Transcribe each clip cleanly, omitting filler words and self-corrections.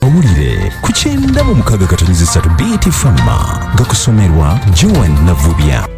Mawulire ku 96.3 BT Fama gakusomerwa Joan Navubya.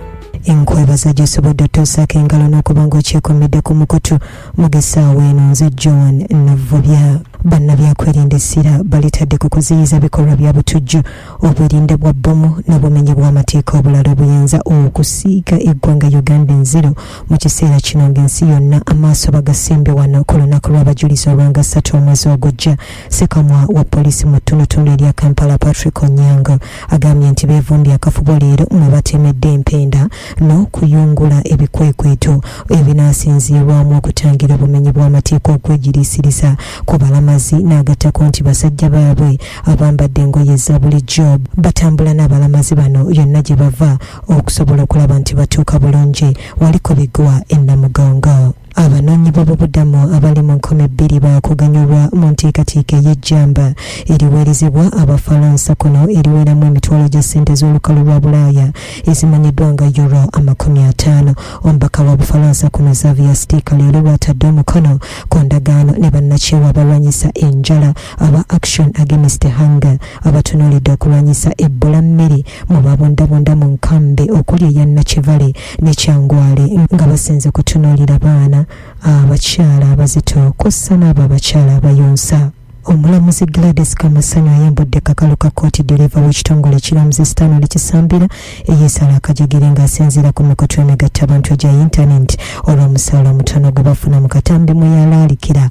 Enkwebaza gyosobodde otuusaako engalo n'okuba ng'okyekomedde ku mukutu mugesaawa eno. Nze Joan Navubya. Bannabyakwerinda essira balitadde ku kuziyiza bikolwa bya butujju, obwerinde bwa bbomu n'obumenyi bw'amateeka obulala obuyinza okusiiga eggwanga Uganda enziro mu kiseera kino ng'ensi yonna amaaso bagasimbye wano ku lunaku lw'abajulizi olwanga 3 omwezi ogujja. Sekamwa wa poliisi mu ttundutundu erya Kampala, Patrick Onyango, agambye nti beevumbye akafubo leero mwe batemedde empenda n'okuyungula ebikwekweto ebinaasinziirwamu okutangira obumenyi bw'amateeka okwegiriisiriza ku balamazi, n'agattako nti basajja baabwe abambadde engoye eza bulijjo batambula n'abalamazi bano yonna gye bava okusobola okulaba nti batuuka bulungi wali ku bigwa e Namugongo. Abanoonyi b'obubudamu abali mu 2000 baakuganyulwa mu nteekateeka ey'ejjamba eriweerezebwa Abafalansa kuno eriweramu emitwalo gya ssente z'olukalu lwa Bulaaya ezimanyiddwa nga euro 50. Omubaka wa Bufalansa kuno, Xavier Stika, leero lwatadde omukono ku ndagaano ne bannakyewa abalwanyisa enjala aba Action Against Hunger, abatunuulidde okulwanyisa ebbula mmere mu babundabunda mu nkambi okuli eya Nakivale ne Kyangwale, nga basinze kutunuulira baana, abakyala abazito kw'ossa n'abo abakyala abayonsa. Omulamuzi Gladys Kamasanyu ayambudde kakalu ka kkooti ddereeva w'ekitongole ekiramuzi Stanley Kisambira eyeesala akajegere ng'asinziira ku mikutu emigatta abantu egya intaneti olw'omusaala omutono gwe bafuna mu katambi mwe yalaalikira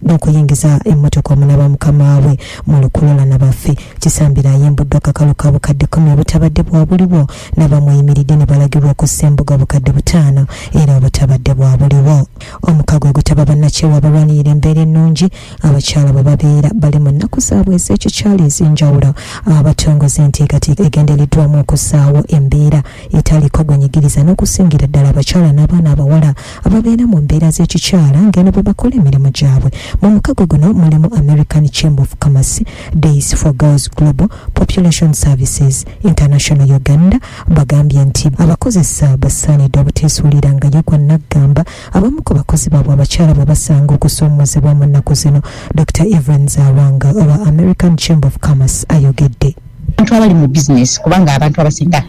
n'okuyingiza emmotoka omunaba mukama we mu lukululana baffe. Kisambira ayimbuddwa kakalu ka bukadde 10 obutabadde bwa buliwo, n'abamweyimiridde ne balagirwa okussa embuga 5000 era obutabadde bwa buliwo. Omukago ogutaba bannakyewa abalwanirira embeera ennungi abakyala bwe babeera bali mu nnaku zaabwe ez'ekikyalo ez'enjawulo abatongoza enteekateeka egendereddwamu okussaawo embeera etaliko gwenyigiriza n'okusingira ddala abakyala n'abaana abawala ababeera mu mbeera z'ekikyala ng'eno bwe bakola emirimu gyabwe. Mu mukago guno mulimu American Chamber of Commerce, Days for Girls Global, Population Services International Uganda. Bagambye nti abakozesa basaanidde obuteesuulira nga ye gwa naggamba abamu ku bakozi baabwe abakyala bwe basanga okusoomozebwa mu nnaku zino. Dr Evans Awanga owa American Chamber of Commerce ayogedde. Abantu abali mu bizinesi, kubanga abantu abasinga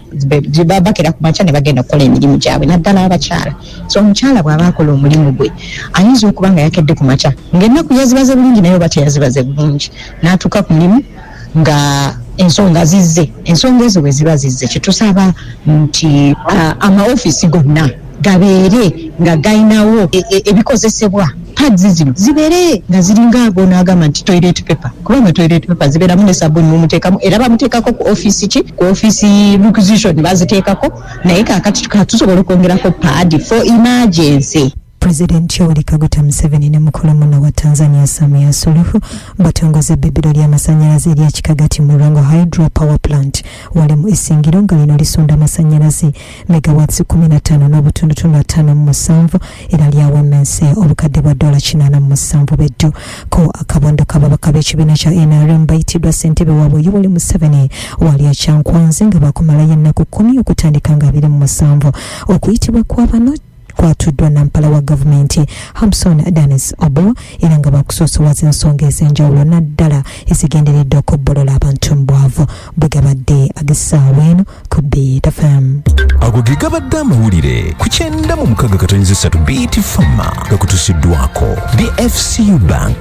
bakera ku makya ne bagenda kukola emirimu gyabwe, naddala abakyala. So omukyala bw'aba akola omulimu gwe, ayinza okuba nga yakedde ku makya ng'ennaku yazibaze bulungi, naye oba teyazibaze bulungi, n'atuuka ku mulimu nga ensonga zizze. Ensonga ezo bwe ziba zizze, kyetusaba nti amaofiisi gonna gabeere nga galinawo ebikozesebwa. Pads zino zibeere nga ziringa gonaagamba nti toilet paper, kubanga toilet paper zibeeramu ne sabuni mumuteekamu, era bamuteekako ku ofiisi ki, ku ofiisi requisition baziteekako, naye kaakati tusobola okwongerako pad for emergency. Pulezidenti Yoweri Kaguta Museveni ne mukulu munne wa Tanzania, Samia Suluhu, batongoza ebbibiro ly'amasannyalaze erya Kikagati mu Lwengo Hydro Power Plant wali mu Isingiro, nga lino lisunda amasannyalaze megawatts 15.57 era lyawemmense obukadde bwa dola 87 beddu. Ko akabondo k'ababaka b'ekibiina kya NRM bayitiddwa ssentebe waabwe Yoweri Museveni wali akyankwanze, nga bakumalayo ennaku 10 okutandika nga 27. Okuyitibwa kwa bano kwatuddwa nampala wa gavumenti Hamson Danis Obo, era nga bakusoosowaza ensonga ez'enjawulo naddala ezigenderedde okubbolola abantu mu bwavu. Bwe gabadde ag'essaawa eno ku Beat FM. Ago ge gabadde amawulire ku 96.3 Beat Fama, gakutusiddwako the FCU Bank.